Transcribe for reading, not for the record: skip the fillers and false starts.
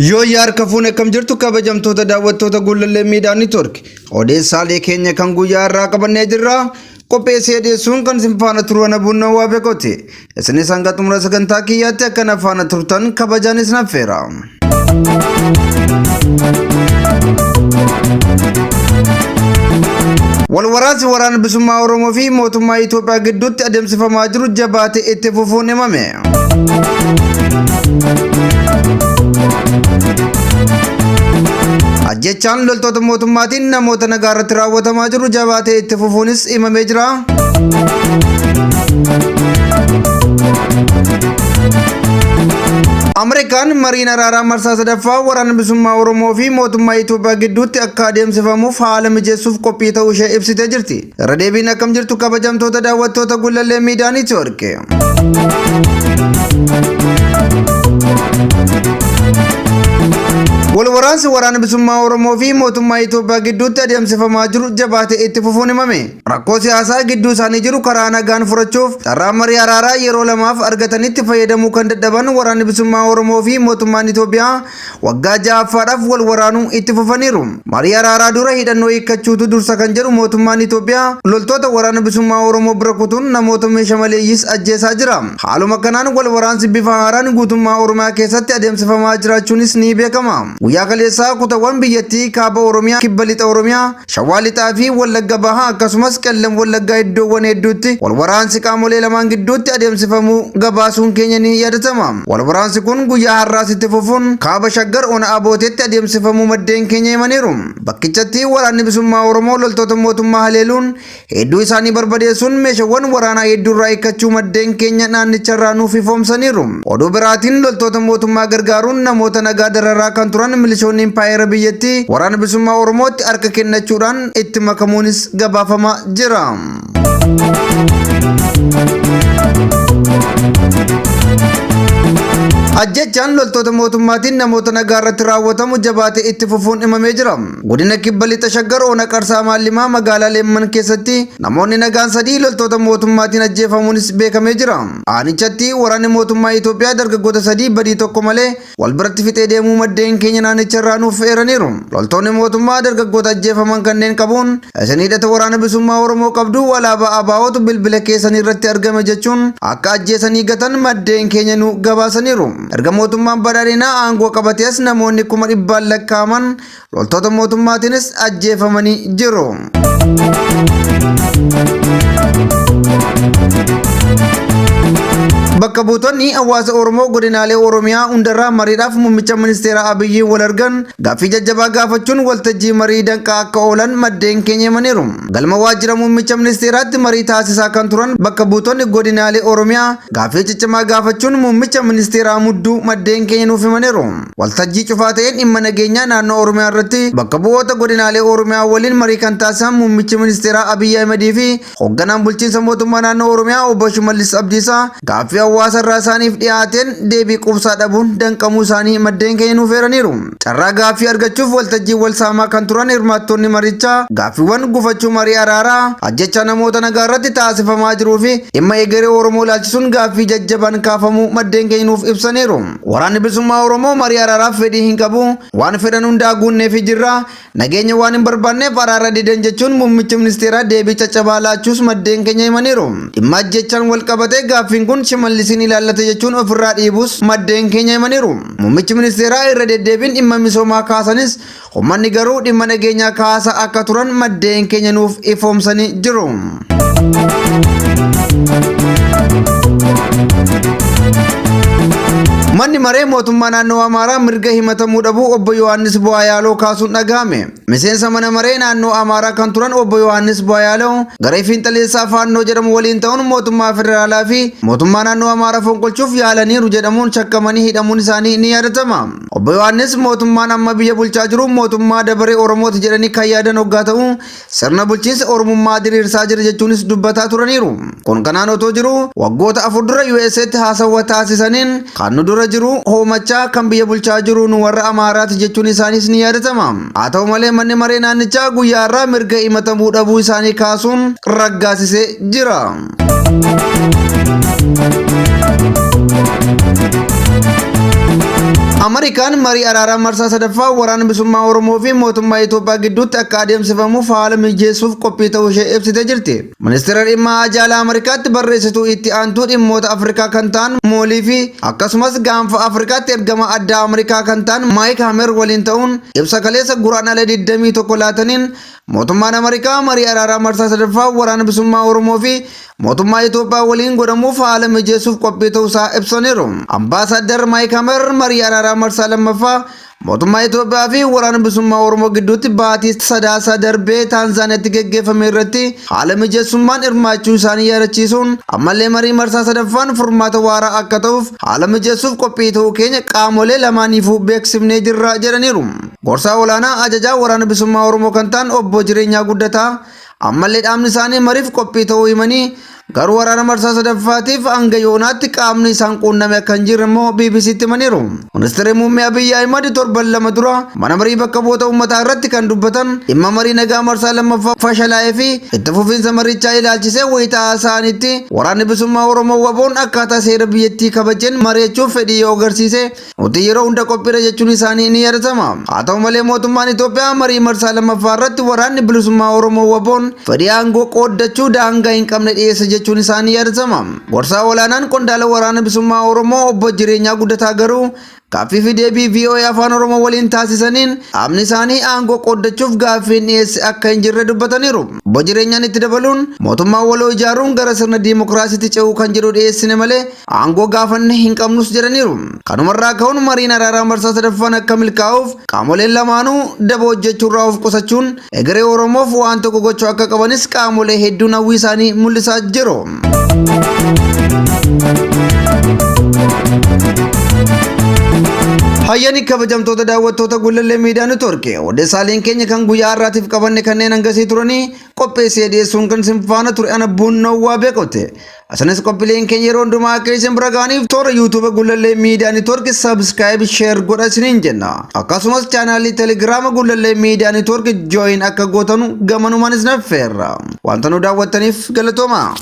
Yoo harka fuune akkam jirtu kabajamtoota daawwattoota Gullallee Miidiyaa Neetwoork odeessaalee keenya kan guyyaa irraa qabannee jirra. Qopheessee dhiyeessuun kan isin faana turu ana Bunnoo Waabekooti. Isinis hanga xumura sagantaa kiyyaatti akkana faana turtan kabajaan isin affeera. Walwaraansi waraana bilisummaa Oromoo fi mootummaa Itoophiyaa gidduutti adeemsifamaa jiru jabaatee itti fufuun himame. Ajjechaan loltoota mootummaatiin namoota nagaa irratti raawwatamaa jiru jabaatee itti fufuunis himamee jira. Ameerikaan mariin araaraa marsaa sadaffaa waraana bilisummaa Oromoo fi mootummaa Itoophiyaa gidduutti akka adeemsifamuuf haala mijeessuuf qophii ta'uu ishee ibsitee jirti. Irra deebiin akkam jirtu kabajamtoota daawwattoota Gullallee Miidiyaa Neetwoork. Wal waraansi waraana bilisummaa Oromoo fi mootummaa Itoophiyaa gidduutti adeemsifamaa jiru jabaatee itti fufuun himame. Rakkoo siyaasaa gidduu isaanii jiru karaa nagaan furachuuf carraa marii araaraa yeroo lamaaf argatanitti fayyadamuu kan dadhaban waraanni bilisummaa Oromoo fi mootummaan Itoophiyaa waggaa ja'affaadhaaf wal waraanuu itti fufaniiru. Marii araaraa dura hidhannoo hiikkachuutu dursa kan jedhu mootummaan Itoophiyaa loltoota waraana bilisummaa Oromoo bira kutuun namoota meesha maleeyyiis ajjeesaa jira. Haaluma kanaan wal waraansi bifa haaraan guutummaa Oromiyaa keessatti adeemsifamaa jiraachuunis ni beekama. Guyyaa kaleessaa kutawwan biyyattii kaaba Oromiyaa, kibba lixa Oromiyaa, Shawaa Lixaa fi Wallagga Bahaa akkasumas Qellem Wallaggaa iddoowwan hedduutti wal waraansi qaamolee lamaan gidduutti adeemsifamuu gabaasuun keenya ni yaadatama. Wal waraansi kun guyyaa har'aas itti fufuun kaaba Shaggar ona Abooteetti adeemsifamuu maddeen keenya himaniiru. Bakkichatti waraanni bilisummaa Oromoo loltoota mootummaa haleeluun hedduu isaanii barbadeessuun meeshawwan waraanaa hedduurraa hiikkachuu maddeen keenya naannicharraa nuuf ifoomsaniiru. Oduu biraatiin loltoota mootummaa gargaaruun namoota nagaa dararaa kan turan milishoonni impaayera biyyattii waraana bilisummaa Oromootti harka kennachuudhaan itti makamuunis gabaafamaa jira. Ajjechaan loltoota mootummaatiin namoota nagaa irratti raawwatamu jabaatee itti fufuun himamee jira. Godina Kibba Lixa Shaggar Ona Qarsaa Maallimaa magaalaa Leemman keessatti namoonni nagaan sadii loltoota mootummaatiin ajjeefamuunis beekamee jira. Aanichatti waraanni mootummaa Itoophiyaa dargaggoota sadii badii tokko malee wal biratti fixee deemuu maddeen keenya naannicha irraa nuuf eeraniiru. Loltoonni mootummaa dargaggoota ajjeefaman kanneen qabuun isin hidhata waraana bilisummaa Oromoo qabdu alaabaa ABOtu bilbila keessan irratti argame jechuun akka ajjeesanii gatan maddeen keenya nu gabaasaniiru. Erga mootummaan badhaadhinaa aangoo qabatees namoonni kuma dhibbaan lakkaa'aman loltoota mootummaatiinis ajjeefamanii jiru. Bakka buutonni hawaasa Oromoo godinaalee Oromiyaa hundarraa mariidhaaf muummicha ministeera Abiyyiin wal argan gaaffii jajjabaa gaafachuun waltajjii marii danqaa akka oolan maddeen keenya himaniiru. Galma waajjira muummicha ministeeraatti marii taasisaa kan turan bakka buutonni godinaalee Oromiyaa gaaffii ciccimaa gaafachuun muummicha ministeeraa mudduu maddeen keenya nuuf himaniiru. Waltajjii cufaa ta'een dhimma nageenyaa naannoo Oromiyaa irratti bakka bu'oota godinaalee Oromiyaa waliin marii kan taasisan muummichi ministeeraa Abiyyi Ahimedii fi hoogganaan bulchiinsa mootummaa naannoo Oromiyaa obbo Shimallis Abdiisaa gaaffii hawaasa irraa isaaniif dhiyaateen deebii quubsaa dhabuun danqamuu isaanii maddeen keenya nuuf eeraniiru. Carraa gaaffii argachuuf waltajjii wal saamaa kan turan hirmaattonni marichaa gaaffiiwwan gufachuu marii araaraa ajjechaa namoota nagaa irratti taasifamaa jiruu fi dhimma egeree Oromoo ilaalchisuun gaaffii jajjabaan kaafamuu maddeen keenya nuuf ibsaniiru. Waraanni bilisummaa Oromoo marii araaraaf fedhii hin qabu. Waan fedhan hundaa guunneefi jirra. Nageenya waan hin barbaanneef araara didan jechuun muummichi ministeeraa deebii caccabaa laachuus maddeen keenya himaniiru. Dhimma ajjechaan wal qabatee gaaffiin kun Shimallisiin ilaallata jechuun ofirraa dhiibuus maddeen keenya himaniiru. Muummichi ministeeraa irra deddeebiin dhimma misoomaa kaasanis uummanni garuu dhimma nageenyaa kaasa akka turan maddeen keenya nuuf ifoomsanii jiru. Manni maree mootummaa naannoo Amaaraa mirga himatamuu dhabuu obbo Yohaannis Bu'aayaaloo kaasuun dhagahame. Miseensa mana maree naannoo Amaaraa kan turan obbo Yohaannis Bu'aayaaloo garee fiinxaleessaa Faannoo jedhamu waliin ta'uun mootummaa federaalaa fi mootummaa naannoo Amaaraa fonqolchuuf yaalaniiru jedhamuun shakkamanii hidhamuun isaanii ni yaadatama. Obbo Yohaannis mootummaan amma biyya bulchaa jiru mootummaa dabaree Oromooti jedhanii kan yaadan hoggaa ta'u sirna bulchiinsa Oromummaa diriirsaa jira jechuunis dubbataa turaniiru. Kun kanaan otoo jiru waggoota afur dura USAtti haasawwa taasisaniin kan nu dura jiru hoomachaa kan biyya bulchaa jiru nu warra Amaaraati jechuun isaaniis ni yaadatama. Haa ta'u malee manni maree naannichaa guyyaa har'aa mirga himatamuu dhabuu isaanii kaasuun raggaasisee jira. Ameerikaan marii araaraa marsaa sadaffaa waraana bilisummaa Oromoo fi mootummaa Itoophiyaa gidduutti akka adeemsifamuuf haala mijeessuuf qophii ta'uu ishee ibsitee jirti. Ministeera dhimma haajaa Ameerikaatti barreessituu itti aantuu dhimmoota Afrikaa kan ta'an Moolii fi akkasumas gaanfa Afrikaatti ergama addaa Ameerikaa kan ta'an Maayik Hamer waliin ta'uun ibsa kaleessa Guraandhala 21 laataniin, mootummaan Ameerikaa marii araaraa marsaa sadaffaa waraana bilisummaa Oromoo fi mootummaa Itoophiyaa waliin godhamuuf haala mijeessuuf qophii ta'uusaa ibsaniiru. Ambaasaadar Maayik Hamer marii araaraa marsaa lammaffaa mootummaa Itoophiyaa fi waraana bilisummaa Oromoo gidduutti baatii Sadaasaa darbee Taanzaaniyaatti geggeeffame irratti haala mijeessummaan hirmaachuu isaanii yaadachiisuun, ammallee marii marsaa sadaffaan furmaata waaraa akka ta'uuf haala mijeessuuf qophii ta'uu keenya qaamolee lamaaniifuu beeksifnee jirra jedhaniiru. Gorsaa olaanaa ajajaa waraana bilisummaa Oromoo kan ta'an obbo Jireenyaa Guddataa ammallee dhaabni isaanii mariif qophii ta'uu himanii, garuu waraana marsaa sadaffaatiif hanga yoonaatti qaamni isaan quunname akka hin jirre immoo BBCtti himaniiru. Ministeerri Muummee Abiyyi Ahimad torban 2 dura mana marii bakka bu'oota uummataa irratti kan dubbatan dhimma marii nagaa marsaa lammaffaa fashalaa'ee fi itti fufiinsa marichaa ilaalchisee wayitaa haasa'anitti, waraanni bilisummaa Oromoo WBOn akkaataa seera biyyattii kabajeen mari'achuuf fedhii yoo agarsiise nuti yeroo hunda qophiidha jechuun isaanii ni yaadatama. Haa ta'u malee, mootummaan Itoophiyaa marii marsaa lammaffaa irratti waraanni bilisummaa Oromoo WBOn fedhii aangoo qooddachuu daangaa hin qabne dhiyeessa jechuun isaanii yaadatama. Gorsaa olaanaan qondaala waraana bilisummaa Oromoo obbo Jireenyaa Guddataa garuu gaaffii fi deebii VOA Afaan Oromoo waliin taasisaniin dhaabni isaanii aangoo qooddachuuf gaaffiin dhiyeesse akka hin jirre dubbataniiru. Obbo Jireenyaan itti dabaluun, mootummaa waloo ijaaruun gara sirna diimokiraasiitti ce'uu kan jedhu dhiyeessine malee aangoo gaafanne hin qabnus jedhaniiru. Kanumarraa ka'uun mariin araaraa marsaa sadaffaan akka milkaa'uuf qaamoleen lamaanuu daba hojjechuurraa of qusachuun egeree Oromoof waan tokko gochuu akka qabanis qaamolee hedduun hawwii isaanii mul'isaa jiru. Hayyani, kabajamtoota daawwattoota Gullallee Miidiyaa Network, odeessaaleen keenya kan guyyaa har'aatiif qabanne kanneen hangasii turanii. Qopheessee dhiyeessuun kan isin faana ture ana Buunnoo Beekote. Asanis qophiileen keenya yeroo hundumaa akka isin bira ga'aniif toora YouTube Gullallee Miidiyaa Network subscribe, share godha isiniin jenna. Akkasumas chaanaalii Telegiraama Gullallee Miidiyaa Network join akka gootanu gamanumaan isin affeerra. Wanta nu daawwattaniif galatooma.